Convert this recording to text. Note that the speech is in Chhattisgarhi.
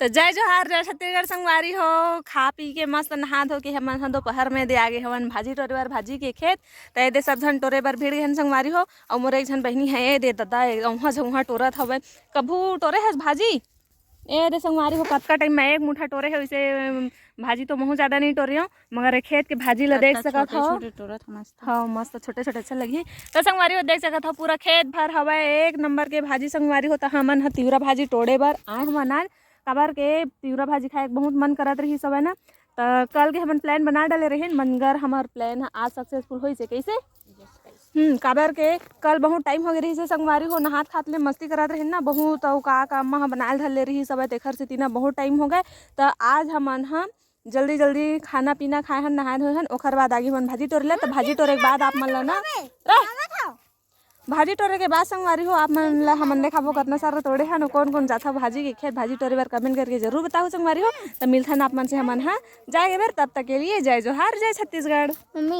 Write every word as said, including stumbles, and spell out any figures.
त जय जोहार, जय छत्तीसगढ़ संगवारी हो। खा पी के मस्त नहा धो के हमन ह दोपहर में दे आगे हवन भाजी टोरे बर, भाजी के खेत। त एदे सब झन टोरे बर भिड़ गए हन संगवारी हो। अउ मोर एक झन बहिनी है, ए दे ददा, ए उहाँ झ उहाँ टोरत हवय। कभू टोरे हस भाजी? ए दे संगवारी हो, कतका टाइम में एक मुठा टोरे हे। वैसे अम, भाजी तो महू ज्यादा नहीं टोरे हो, मगर ए खेत के भाजी ला देख सकत हो। छोटे टोरत ह मस्त। हाँ, मस्त छोटे छोटे अच्छा लगही। त संगवारी हो, देख सकत हो, पूरा खेत भर हवय, एक नंबर के भाजी संगवारी हो। त हमन ह तिवरा भाजी टोड़े बर आए हवन आज, काबर के तिवरा भाजी खाए के बहुत मन करत रहिस हवय ना। त कल के हमन प्लान बना डाले रहिन, मगर हमर प्लान ह आज सक्सेसफुल होइस हे। कइसे? हम्म, काबर के कल बहुत टाइम हो गए रहिस हे संगवारी हो, नहात खात ले मस्ती करत रहिन ना बहुत, अउ का का अम्मा ह बनाए ल धर ले रहिस हवय, तेखर सेती ना बहुत टाइम हो गए। त आज हमन ह जल्दी जल्दी खाना पीना खाए हन, नहाए धोए हन, ओखर बाद आगे हमन भाजी टोरे ला। त भाजी टोरे के बाद आप मन ला ना, रह। भाजी टोरे के बाद संगवारी हो, आप मन ला हमन देखाबो कतना सारा टोरे हन, कोन कोन जाथा भाजी के खेत भाजी टोरे बर, कमेंट करके जरूर बताओ संगवारी हो। त मिलथन आप मन से हमन ह जाए के बेर, तब तक के लिए जय जोहार, जय छत्तीसगढ़। मम्मी।